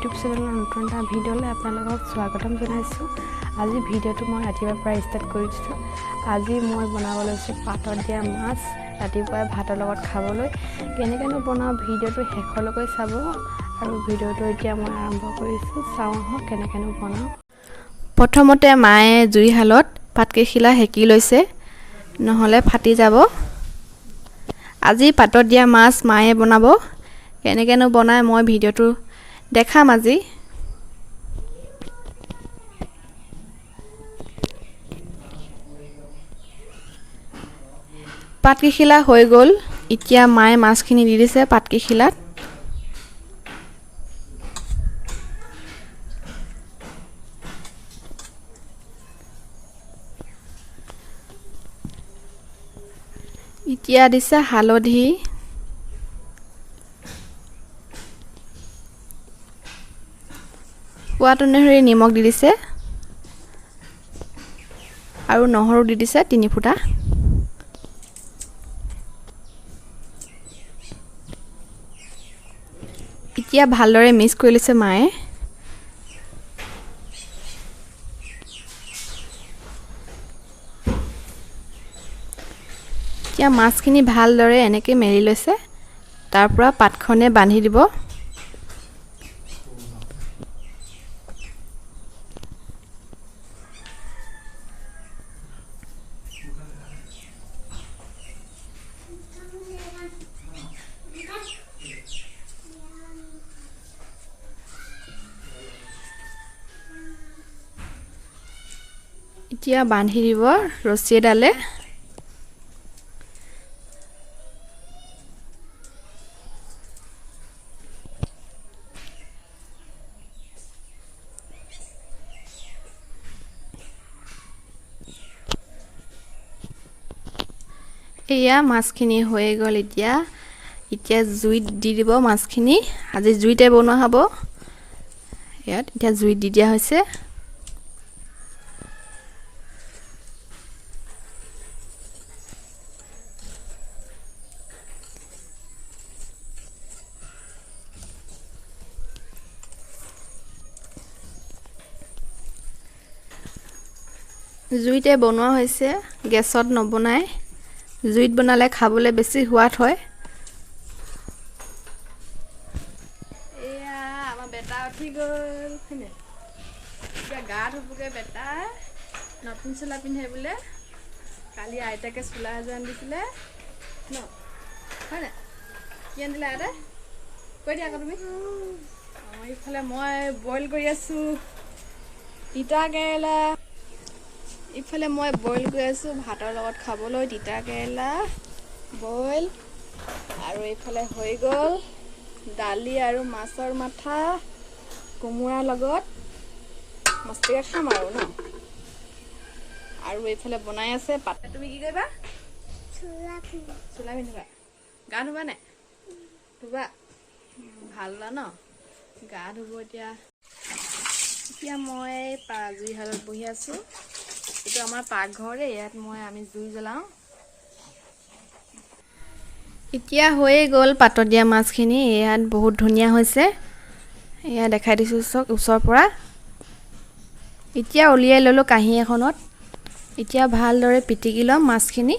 YouTube চেনেলৰ নতুন এটা ভিডিঅ'লৈ আপোনালোকক স্বাগতম জনাইছোঁ। আজি ভিডিঅ'টো মই ৰাতিপুৱাৰ পৰা ষ্টাৰ্ট কৰি দিছোঁ। আজি মই বনাব লৈছোঁ পাতত দিয়া মাছ ৰাতিপুৱাই ভাতৰ লগত খাবলৈ। কেনেকৈনো বনাওঁ ভিডিঅ'টো শেষলৈকে চাব। আৰু ভিডিঅ'টো এতিয়া মই আৰম্ভ কৰিছোঁ, চাওঁ আহক কেনেকৈনো বনাওঁ। প্ৰথমতে মায়ে জুইশালত পাতকেইখিলা সেকি লৈছে, নহ'লে ফাটি যাব। আজি পাতত দিয়া মাছ মায়ে বনাব, কেনেকৈনো বনায় মই ভিডিঅ'টো দেখাম আজি। পাতকেইখিলা হৈ গ'ল, এতিয়া মায়ে মাছখিনি দি দিছে পাতকেইখিলাত। এতিয়া দিছে হালধি, সোৱাদ অনুসৰি নিমখ দি দিছে আৰু নহৰু দি দিছে 3 ফুটা। এতিয়া ভালদৰে মিক্স কৰি লৈছে মায়ে। এতিয়া মাছখিনি ভালদৰে এনেকৈ মেলি লৈছে, তাৰ পৰা পাতখনে বান্ধি দিব। এতিয়া বান্ধি দিব ৰছী এডালে। এয়া মাছখিনি হৈ গ'ল। এতিয়া এতিয়া জুইত দি দিব মাছখিনি। আজি জুইতে বনোৱা হ'ব। ইয়াত এতিয়া জুইত দি দিয়া হৈছে। জুইতে বনোৱা হৈছে, গেছত নবনায়। জুইত বনালে খাবলৈ বেছি সোৱাদ হয়। এয়া আমাৰ বেটা উঠি গ'ল, এতিয়া গা ধুবগৈ। বেটা নতুন চোলা পিন্ধে বোলে, কালি আইতাকে চোলা এযোৰ আনি দিছিলে ন, হয় নাই? কি আনি দিলে আইতাই কৈ দিয়া আকৌ তুমি। অঁ, ইফালে মই বইল কৰি আছোঁ তিতা কেৰেলা। ইফালে মই বইল কৰি আছোঁ ভাতৰ লগত খাবলৈ তিতা কেৰেলা বইল। আৰু এইফালে হৈ গ'ল দালি আৰু মাছৰ মাথা কোমোৰাৰ লগত মস্তিকে খাম আৰু ন। আৰু এইফালে বনাই আছে পাত। তুমি কি কৰিবা? চোলা পিন্ধিবা। গা ধুবা নাই? ধুবা, ভাল ন? গা ধুব এতিয়া। এতিয়া মই জুইশালত বহি আছোঁ। এইটো আমাৰ পাকঘৰে, ইয়াত আমি জুই জ্বলাওঁ। এতিয়া হৈয়ে গ'ল পাতত দিয়া মাছখিনি। ইয়াত বহুত ধুনীয়া হৈছে, এয়া দেখাই দিছোঁ চব ওচৰৰ পৰা। এতিয়া উলিয়াই ল'লোঁ কাঁহী এখনত। এতিয়া ভালদৰে পিটিকি ল'ম মাছখিনি।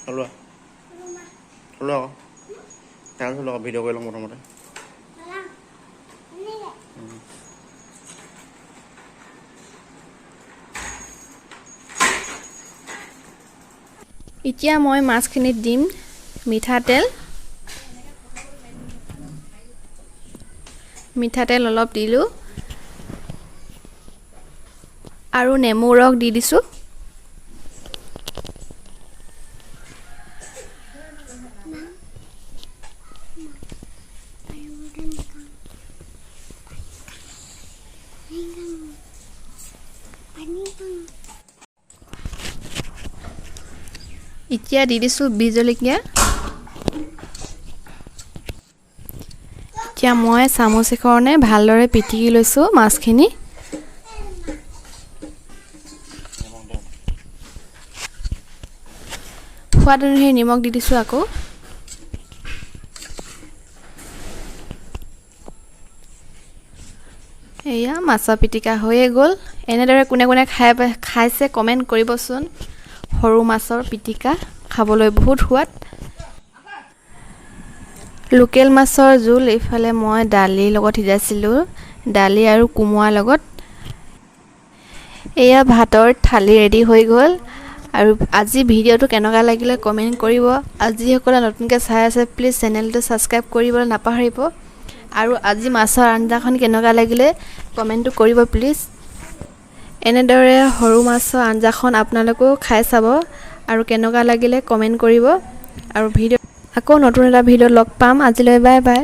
চলোৱা চলোৱা আকৌ চলোৱা, ভিডিঅ' কৰি লওঁ প্ৰথমতে। এতিয়া মই মাছখিনিত দিম মিঠাতেল। মিঠাতেল অলপ দিলোঁ আৰু নেমু ৰস দি দিছোঁ। এতিয়া দি দিছোঁ বিহ জলকীয়া। এতিয়া মই চামুচ এখনে ভালদৰে পিটিকি লৈছোঁ মাছখিনি। সোৱাদ অনুসৰি নিমখ দি দিছোঁ আকৌ। এয়া মাছৰ পিটিকা হৈয়ে গ'ল। এনেদৰে কোনে কোনে খাইছে কমেণ্ট কৰিবচোন। সৰু মাছৰ পিটিকা খাবলৈ বহুত সোৱাদ। লোকেল মাছৰ জোল এইফালে মই দালিৰ লগত সিজাইছিলোঁ, দালি আৰু কোমোৰাৰ লগত। এয়া ভাতৰ থালি ৰেডি হৈ গ'ল। আৰু আজি ভিডিঅ'টো কেনেকুৱা লাগিলে কমেণ্ট কৰিব। আৰু যিসকলে নতুনকৈ চাই আছে প্লিজ চেনেলটো ছাবস্ক্ৰাইব কৰিবলৈ নাপাহৰিব। আৰু আজি মাছৰ আঞ্জাখন কেনেকুৱা লাগিলে কমেণ্টটো কৰিব প্লিজ। এনেদৰে সৰু মাছৰ আঞ্জাখন আপোনালোকেও খাই চাব আৰু কেনেকুৱা লাগিলে কমেণ্ট কৰিব। আৰু ভিডিঅ' আকৌ নতুন এটা ভিডিঅ'ত লগ পাম। আজিলৈ বাই বাই।